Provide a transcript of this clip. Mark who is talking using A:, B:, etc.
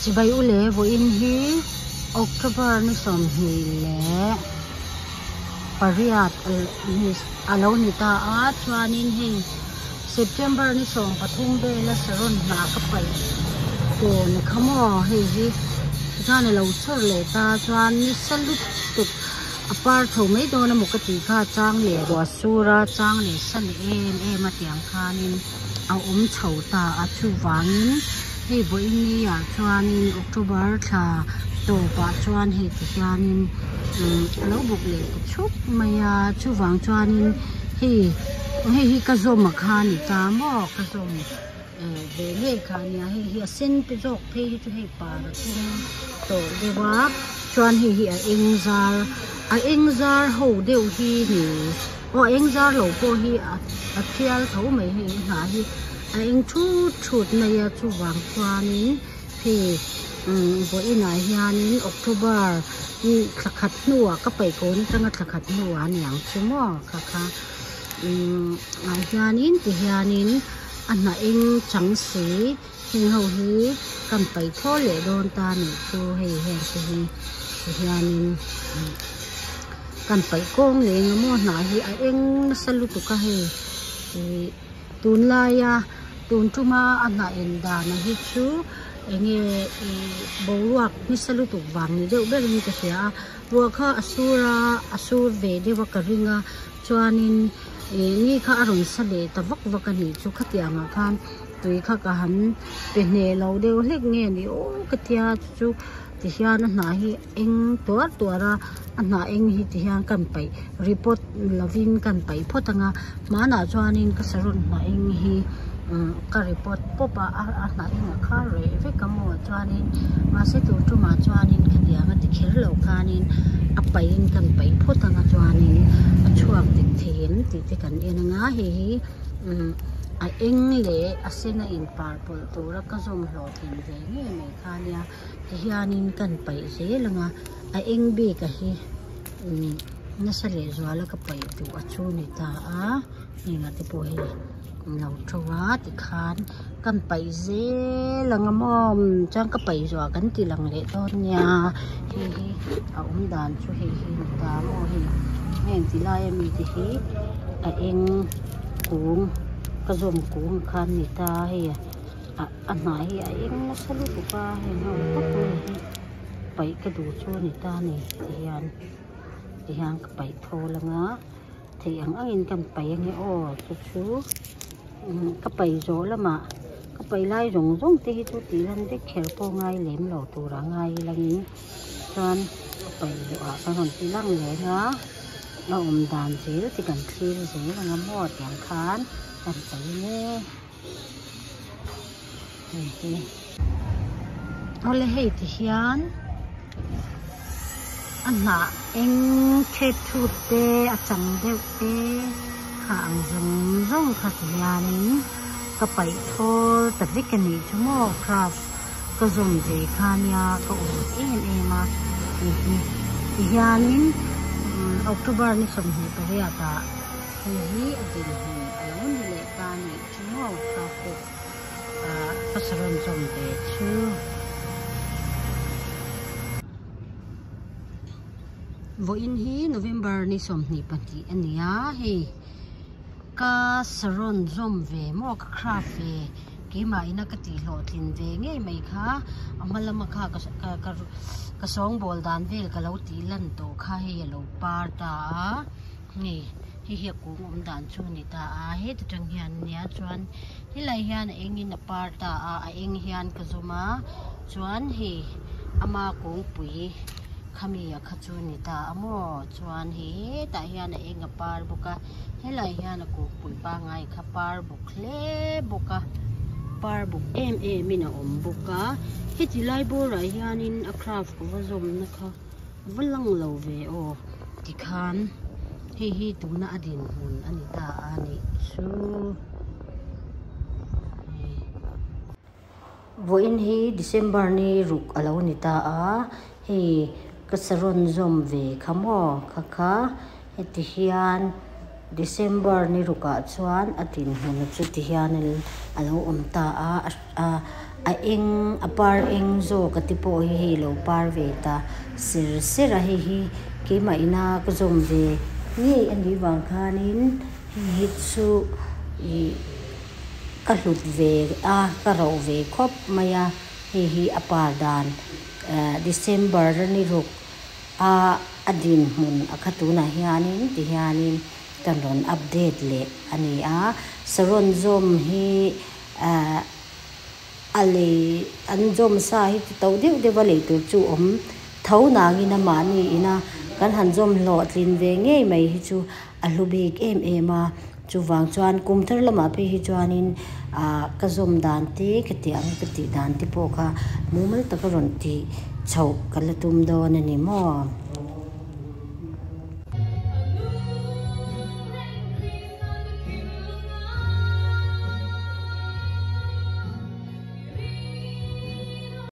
A: Chibai u le vawiin hi October ni 28 a lo ni ta a chuanin hei September ni 13 vela saron hna ka paih tawn kha maw hei hi chuan a lo chawr leh ta chuan nisa lutuk a par chho mai dawn emaw ka tih kha chang leh ruah sur a chang leh sa leh em em a tiang khanin a awm chho ta a chuvangin hei vawiin ni ah chuanin October thla tawpah chuan hei ti hianin umm a lo bawk leh ta chhup mai a chuvang chuanin hei hei hi ka zawm a kha a ni ta maw ka zawm eh ve ngei kha a nia hei hi a sen te zawk phei hi chu hei par a tum tawh deuh a chuan hei hi a eng zar a eng zar ho deuh hi ni aw a eng zar lo pawh hi a thial tho mai hei a hnah hi a eng thut thut mai a chuvang chuanin hei umm vawiinah hianin October thla khat hnuah ka paih kawn atanga thla khat hnuah a ni ang chu maw kha kha umm ah hianin tihianin a hnah eng chang si heng ho hi kan paih thawl leh dawn ta a nih chu hei heng te hi tihianin kan paih kawng leh eng emaw hnah hi a eng nasa lutuk a hei ih tunlaia tun tuma a hnah en dan a hi chu enge ih boruak nasa lutuk vang ni deuh berin ka hria a ruah kha a sur a a sur ve deuh a ka ring a chuanin ih ni kha a rawn sa leh ta vak vak a nih chu khatiang ah khan tui kha ka han pe hneh lo deuh hlek nge ni aw ka tia chu chu tihian a hnah hi eng tuar tuar a a hnah eng hi tihian kan paih report lovin kan paih phawt ang a hmanah chuanin ka saron hnah eng hi umm ka report pawp a a hnah eng a khar reh vek a maw chuanin mahse tun tumah chuanin khatiang a ti kher lo khanin a paihin kan paih phawt ang a chuanin a chhuak dik thei em tih te kan en ang a hei hi umm a eng leh a sen a inpar pawlh tura ka zawm hlawhtlin ve ngei mai kha nia tihianin kan paih zel ang a a eng bik a hi umm nasa leh zuala ka paih duh a chu ni ta a heng ah te pawh hei an lo to a tikhan kan paih zel ang a maw chuan ka paih zuah kan ti lang leh dawn nia hei hi a awm dan chu hei hi ni ta maw hei heng ti lai ami te hi a eng kung ka zawm kung khan ni ta hei a hnah hi a eng nasa lutuk a heng ho tak mai hi paih ka duh chu a ni ta a ni tihian tihian ka paih thawl ang a theih ang angin kan paih ange aw chu chu ka paih zawh lamah ka paih lai zawng zawng te hi chu tih lan vek kher pawh ngai lem lo tur a ngai langin chuan ka paih zawhah ka rawn ti lang leh a a awm dan zel te kan thlir zel ang a maw tiang khan kan paih mek. Awle hei ti hian a hnah eng thet thut te a chang deuh te kha ang zawng zawng kha ti hianin ka paih thawl ta vek a nih chu maw craft ka zawm ve kha nia ka awm em em a hei hi ti hianin October ni 28 ah hei hi a dinhmun a lo ni leh ta a nih chu maw craft te ah ka saron zawm ve chu. Vawiin hi November ni 22 a ni a hei ka saron zawm ve maw ka craft ve keimah ina ka tih hlawhtlin ve ngei mai kha a hma lama kha ka sawngbawl dan vel ka lo tih lan tawh kha hei a lo par ta a hei hei hi a kung awm dan chu a ni ta a heti tang hian nia chuan helai hian a eng in a par ta a a eng hian ka zawm a chuan hei ama kungpui khami a kha chu a ni ta a maw chuan hei hetah hian a eng a par bawk a helai hian a kungpui pangngai kha par buk hle bawk a par buk em em in a awm bawk a heti lai bawrah hianin a craft va zawmna kha va lang lo ve aw tikhan hei hi tuna a dinhmun a ni ta a nih chu vawiin hi December ni ruk a lo ni ta a hei ka saron zawm ve kha maw kha kha heti hian December ni rukah chuan a dinhmun chu ti hian a lo awm ta a a. A eng a par eng zawk a te pawh hi hei alo par ve ta ser ser a hei hi keimah ina ka zawm ve ngei a nih vang khanin hei hi chu ihh ka hlut ve a ka roh ve khawp mai a hei hi a par dan ehh December a ni ruk a a dinhmun a kha tunah hianin tihianin ka rawn update leh a ni a saron zawm hi ehh. A lei an zawm sa hi chu to deuh deuh a lei tur chu awm tho nangin a mahni ina kan han zawm hlawhtlin ve ngei mai hi chu a hlu bik em em a chuvang chuan kum thar lamah phei hi chuanin ah ka zawm dan te ka tih ang ka tih dan te pawh kha mumal taka rawn tih chhoh ka la tum dawn a ni maw.